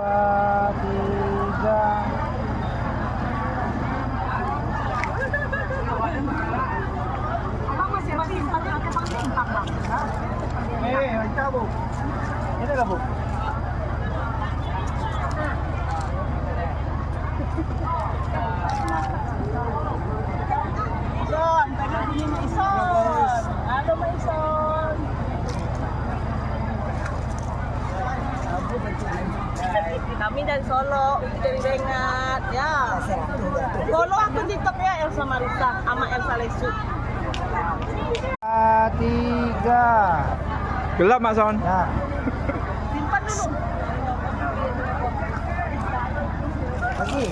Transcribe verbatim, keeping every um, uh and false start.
Dua, tiga. Eh, mantap, Bu. Ini lah, Bu. Ison, tadi bunyi Mak Ison. Halo, Mak Ison. Kami dari Solok, Uti dari Rengat, ya. Follow akun TikTok ya, Elsa Marisa sama Elsa Lesu. Tiga. Gelap, Mak Son. Ya. Simpan dulu. Lagi.